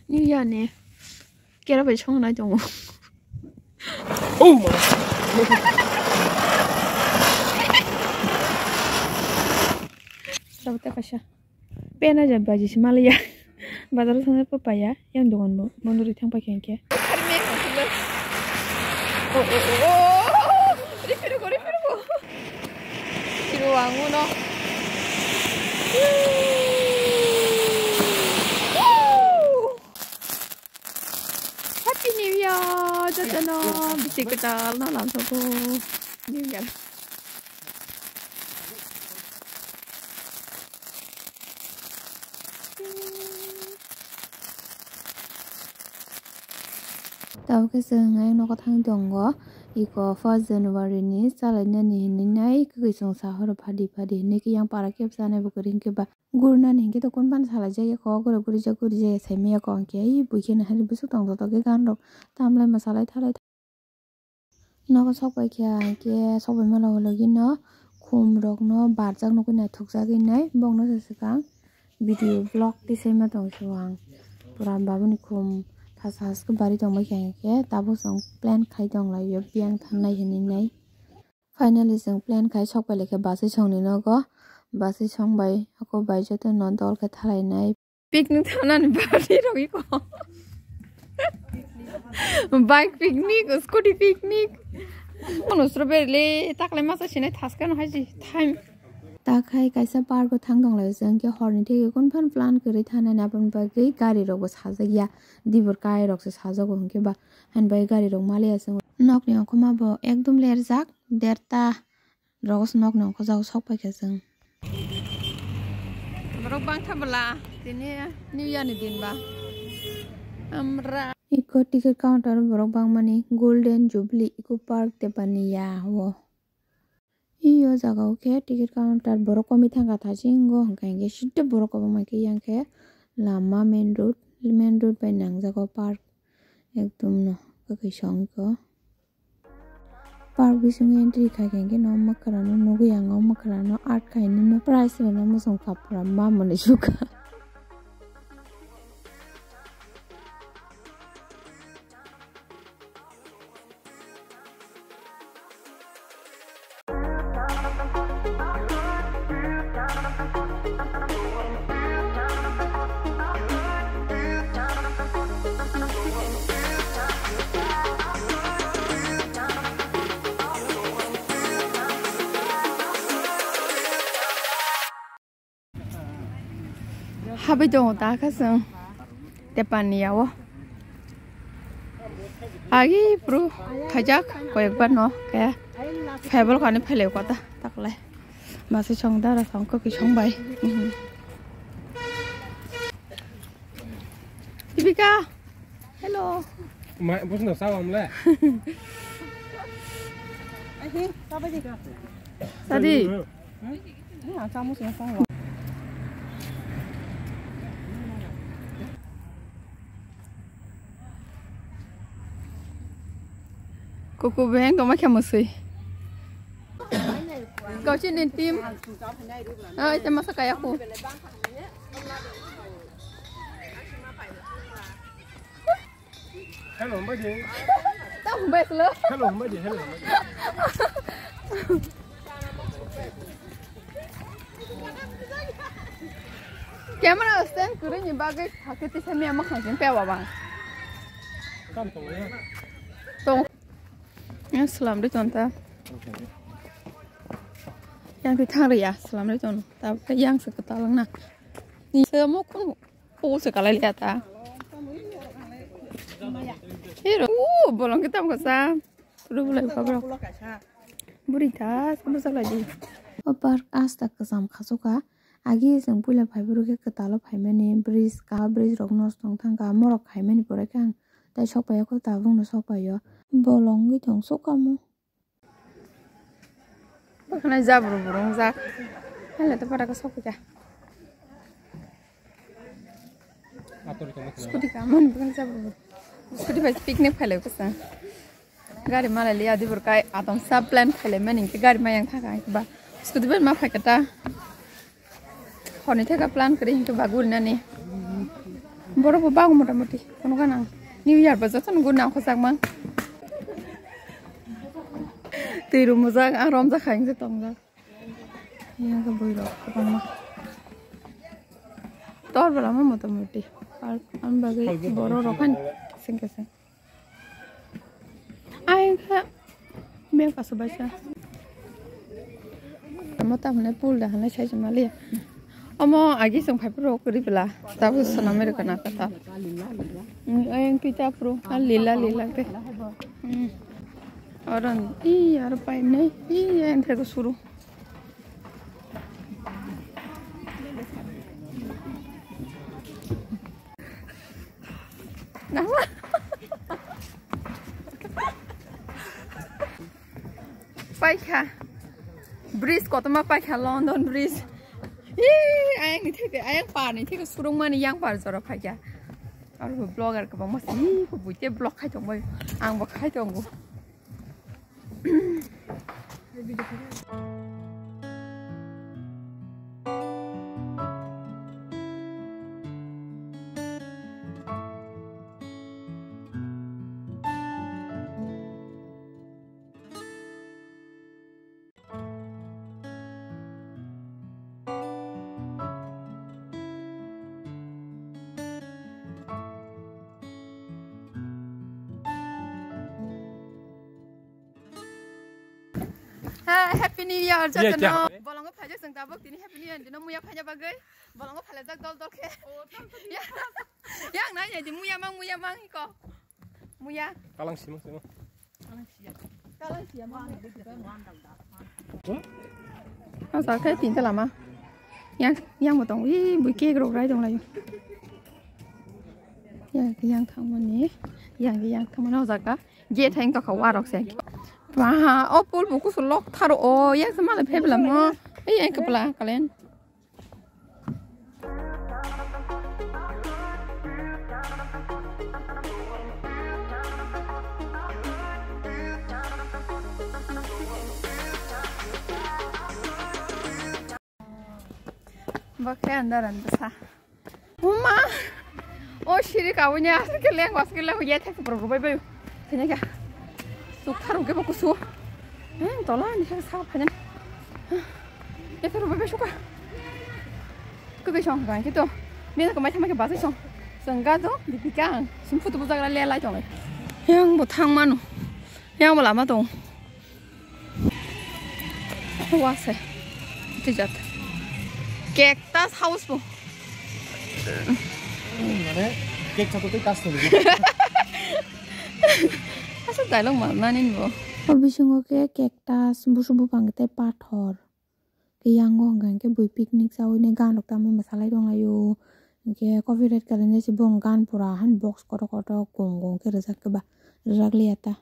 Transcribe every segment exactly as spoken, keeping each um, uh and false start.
New Year ni kera bai songnai tongo. Oh my. Sabta kaisa. Pena ja baji si malaya. Bazar sana pa paya yang dogan bo. Mondori thang pa kengke. Oh, oh, oh, oh. Ripiru ko, ripiru ko. Ripiru wangu no. Happy New Year, jotono bisi kwtal no lamsoko New Year. Tabuk khe chwng ayang nogo thang tongo, iko first January ni chalainani hinwi nai kwkwi chwng sahoro phadi phadi hinwi khe yang para kebsa nai bo kwrwi hinkhe ba. Gurnani hinkhe to kunphano salai jaya kok, gura guri jak guri jaya sai maya kok hinkhe, ai bui kheno hari bwswk tong joto khe gan rok tamlai ma salai thalai. Nogo sok pai kha hinkhe sok pai mano holo gino khum rok no barjak nukui naithok jak hinwi bokno se swkang video vlog tisai ma tong se ang pura babuni khum thasa haske bari tong bai kha hinkhe tabuk chwng plan khai tong lai o biyang thangnai hinwi nai. Finally, chwng plan khai sok pai laikha Basai songni nogo. Basai song bai, ako bai joto no dol khe thalainai. Picnic thangnani bari rogwi ko. Bike picnic, scooty picnic. Kono strawberry le taklai masa sinai thaskano haji time. Takhai kaisa park o thang tong lai chwng khe horni theke kunphan plan kwrwi thangnani aboni bagwi gari rok bo sajak ya. Dibor kai rok se sajak o hwnkhe ba. Hain bai gari rok maliya chwng. Nokni okhoma bo ekdum lerjak. Derta rok nok nong kojak sok pai kha chwng. Borok bangtha bwla tini New Year ni din ba. Amra. Iko ticket counter borok bangmani Golden Jubilee Eco Park Tepania o. Iyo jaga o khe ticket counter borok komwi thangkha thasingo hwnkhe hwnkhe sitto borok kwbangma khe yang khe lama main road main road bai nangjago park ekdom no kwkwi song iko. Park bisingo entry khaikha hinkhe no mwkhwrano nugwi ang o mwkhwrano art khainino price rwna muchung kha pura ma mwnwi sukha. Habai tongo ta kha chwng Tepania o. Agi bro phaijak koyekbar no khe phaibol kani phailai kota taklai. Masi song dara song kwkwi song bai. Dipika, hello. Ma, bosno sawa amle. Ahi, sabai di ka. Sadi. Kuku beng toma khe musui. Kau sini tim. Ah, itu masa kayak aku. Hello, Mbak Jeng. Tambah lo. Hello, Mbak Jeng. Hello, Mbak Jeng. Camera stand kwrwini bagwi hakhe tisa miya mwkhang sing pewa bang. Tong. Yang selam di tonta. Yang di thang ya, selam di ton. Tapi yang seketal na. Ni semua kun. Pul se kalai liya ta. Hero, uh, bolong kita buka sa. Pura bolai kabra. Buri ta, sama sa lagi. O park asta kesam khasuka. Agi jeng puila phai buru ke ketalo phai mani bridge ka bridge rok nos tong thang ka morok khai mani pore kang. Tai sok payo ko tabung no sok payo. Bolong gwi tong sok kamo. Bakhanai jabru burung jak. Hele to para ka sokja. Scooty ka man bakhanai jabru. Scooty bai picnic phailai kusa. Gari malai liya dibur kai atom sa plan phailai mani ke gari mayang thaka ba. Scooty bai ma phai kata. Honi theka plan kri hingke ba guri nani. Borok bo bago mota moti. Kono ganang. New Year bo joto no guna khojak mang. Twi rumujak, ang romjak kha, ang se tongjak. Yang ke bui rok kwbangma. Tor bwlama mota moti. Ar ang bagwi borok rok han keseng keseng. Ai kha beng kasu baisa. Tamo ta hwnwi pool da hwnwi sai chwng maliya. Omo agi chwng phai phuru kwrwi bwla. Tabuk swnamwi rwkha na kha ta. Ayang pita phuru lila lila khe. Oro i aro pai nai i ayang thai suru. Paikha. Bridge kotorma paikha, London Bridge. Ih, ayang ni theke, ayang par ni theke surungmani yang par jora phaikha. Aro bo vlogger kwbangma si, bo buite vlog khai tongbai. Ang bo khai tongo. Ha, Happy New Year, jotono. Bolongo phaijak chwng tabuk tini Happy New Year dino muya phaina bagwi. Bolongo phalajak dol dol khe. Ya, yang nai nai di muya mang, muya mang hiko. Muya. Kalang simo simo. Kalang siya mang. Asa khe tinta lama. Yang, yang motong. Ih, bui cake rok rai dong layo. Yang, yang thangmani. Yang, yang thangmani o jaga. Gate hai wngtokha warok se. Ba, o pool bo kusu lok tharo o, yak se male phebla mo. Ei, ei, kepala kalen. Bakhe andaran bwsa. Uma! O siri kawi ni aswk khe leng aswk khe leng ya thek borok rwbai bai. Thenya kha. Suk tharung khe bo kusu. Hmm, tola ni khe sak phanya. Ya thek rwbai bai suka. Kwkwi song ga khe to. Bini ko mai thangma khe bazai song. Song ga do Dipika ang. Sim photo bujagra le lai tonglai. Yang bo thang mano. Yang bo lama tong. Wase. Tijat. Cactus house bo. Mane cake chato tei tas tong. Asa dialog ma nani bo. O bisingo khe cactus busu bupang tei pathor. Khe yango hwnkha khe bui picnic chawi nai gan rok tamwi mwsalai tonglaio. Hinkhe copyright kalenai se bong gan pura han box kotor kotor gong gong khe rwjak khe ba rwjak liya ta.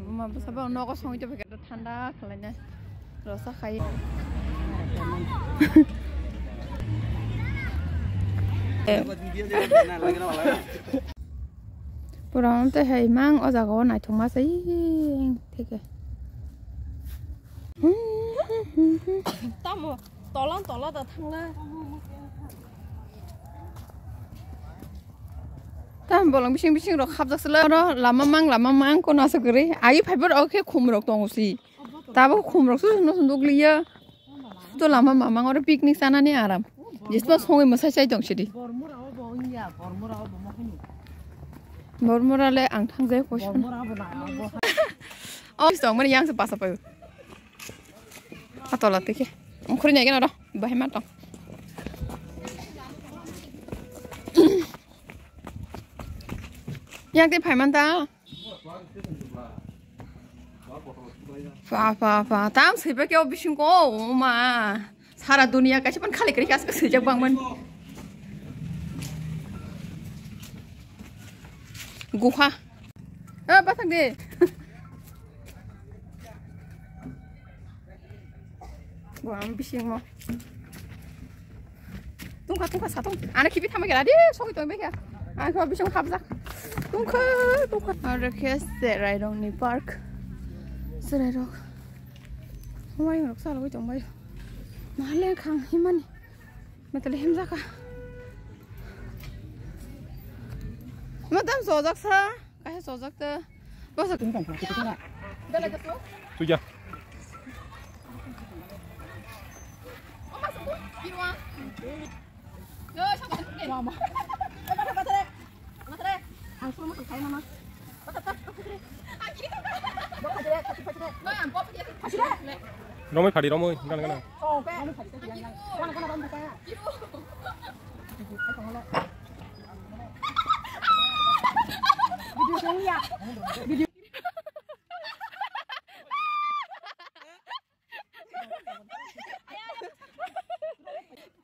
Buma bwsa bo nogo songwi tongkha khe thanda khwlaina. Rosa khai. Pura tei hai mang o jaga o naithok ma se theke. Tamo tola tola da thangla. Tam bolong bising bising rok khapjak sila oro lama mang lama mang kono aswk kwrwi agi phaibar o khe khum rok tongo si. Tabuk khum rok su no sunduk liya. Sudo lama mamang oro picnic sanani aram. Jisma songwi mwsai chai tong sidi. Bormura le ang thangjai koisa. O tong mani yang se pasa payo. Atola tike. Ongkhori nai gena ro. Bahai ma tong. Yang te phai man ta. Pha, pha, pha. Tam sui pa kyo bising ko, o ma. Sara dunia kaisa pan khali kwrwi khe aswk swijak bangmani. Gukha. Eh, bathang de. Bo ang bisingo. Tungkha, tungkha, satung. Ano khibi thamai khe, adi, sogwi tongwi khe. Ang khe bisingo hapjak. Tungkha, tungkha. Aro khe Serairokni park. Serairok. Humai rok salogwi tongbai. Mahale khang himani. Matale himjaka. Madam sojak sa. Kaisa sojak ta. Bosa. Tuya. Romoi phadi romoi gan gan.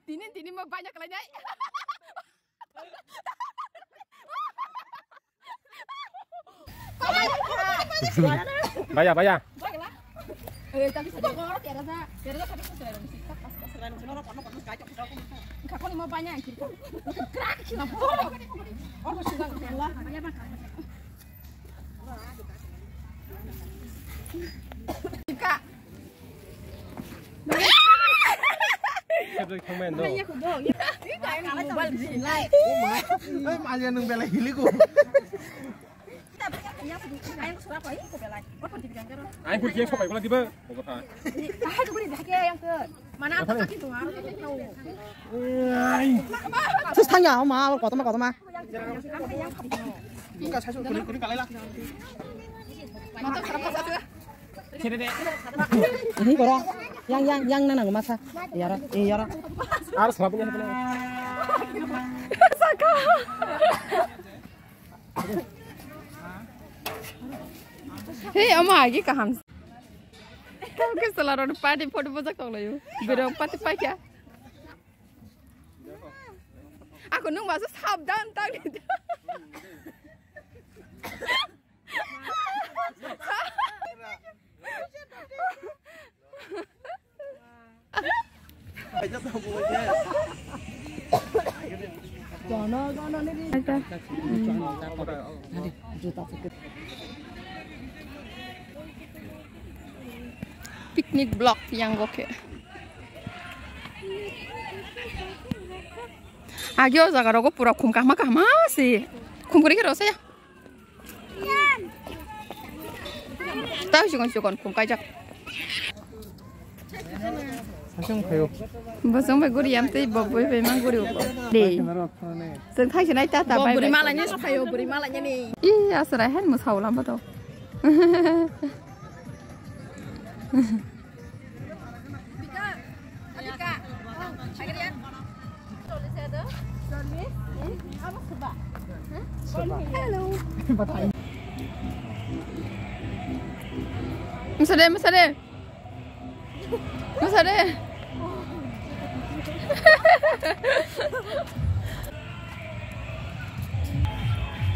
Tini tini mo banyak lagi. Baya, baya. Maliya nung belai hiligo. Ang kursi yang sopai ko lagi ba. Mana aku sakit tuh, aku sakit tuh. Terus tanya sama kotor kotor mah. Ini koro, yang yang yang nana masa, yara, eh yara. Harus ngapain ya? Hei, ama agi kaham. Kamu ke selarong party photo bojak tong layu. Biro party paikha. Aku nung masa sabdan tang. Picnic block yang oke. Agi o jaga rogo pura khum kahma kahma se. Khum kori khe rw saya. Tao chikon chikon khum kaijak. Sasung khayo. Bosong bai guri yam tei boboi bai mang guri uko. De. Teng thai sinai ta ta bai. Buri mala ni khayo, buri mala ni. I asra hen mo saulam ba to. Hello. Masade, masade. Masade.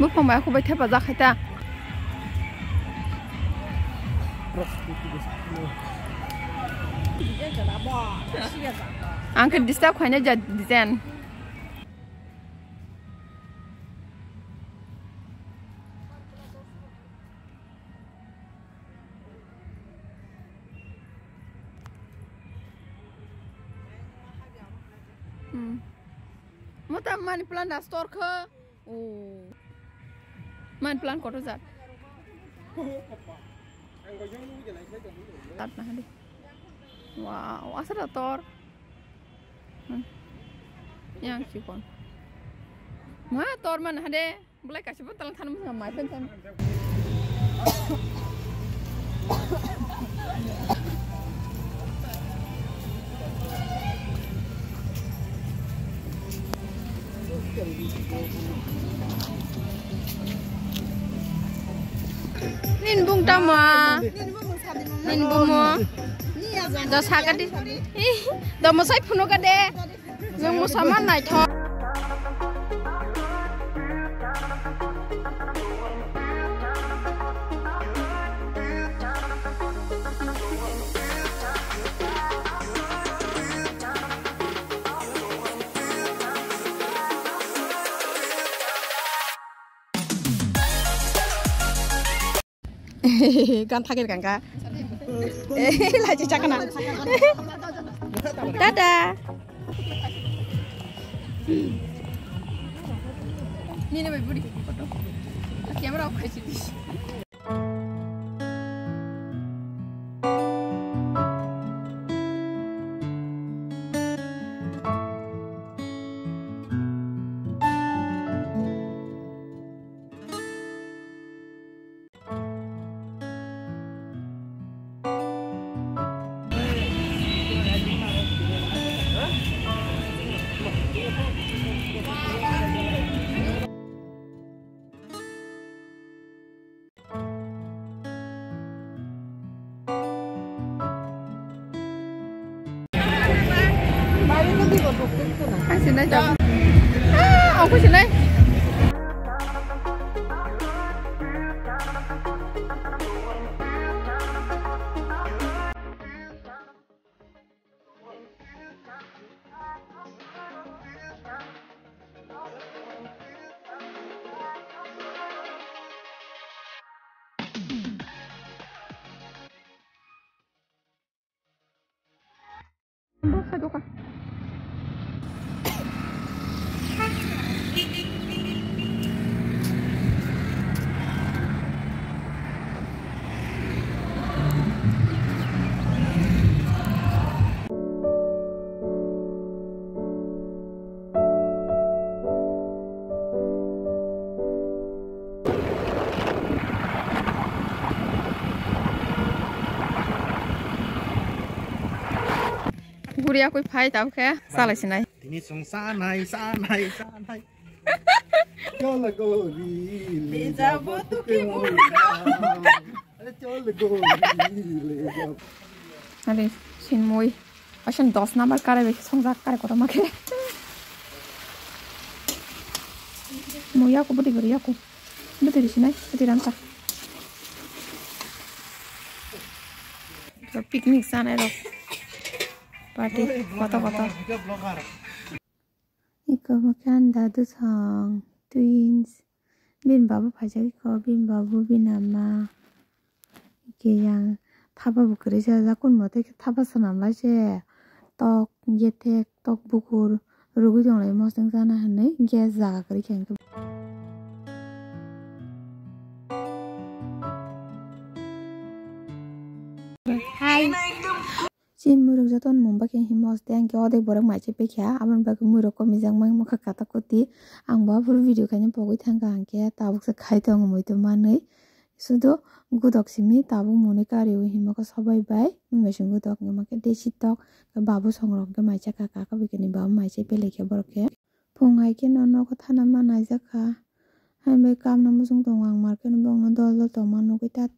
Buphang bai aku bai thepa jak hai ta. Ang khe disturb khaina ja design. Hmm. Mota money plant da store kha. Oh. Money plant kotor jat. Tat na hadi. Wow, asara tor. Hmm. Yang chikon. Ma tor man hade. Belai kaisa bo talang thani masa mai pen pen. Nin bung tamo? Nin bumo? Do saka di. Do mosai phunuka de. Jong musaman naithok. Gan thagir gangka. Lachi chakana. Tada. Nini bai budi. Camera off kaisi di. Ang sinai jam. Ah, aku sinai. Guriya koi phai tau khe chalai sinai. Tini song sanai, sanai, sanai. Chol gori le jabo tu ke mora. Are chol gori le jabo. Are sinmoi. Asen dos number kare besi songjak kare kotor ma khe. Mo yako budi gori yako. Budi risi nai, budi rangka. Picnic sanai rok. Party koto koto. Iko bo khe ani dadu song, twins. Bini baba phaijak iko, bini babu, bini ama. Ike yang thapa bo kwrwi chajak, kun mote khe thapa swnam lai se. Tok gethek, tok bukur rwgwi tong lai, mosong chana hinwi gas jaga kwrwi khe. Hai. Chini muirok joto ni mung bakhe himo hoste, ang khe odek borok mai se pekha, aboni bagwi muirok komijakma wngkha kata koti. Ang bo aphuru video khaina pogwi thangkha, ang khe tabuk se khai tongo muitu manwi. Sudo gudok simi tabuk mwnwi kari o himo khe sobai bai, mui bai song gudok himo khe desi tok, khe babu song rok khe mai se kaka, kaka bikini babu mai se pele khe borok khe. Phung hai khe no nogo thana ma naijak kha. Hai bai kamna muchung tongo ang market o, bongno dol dol tongma nugwi ta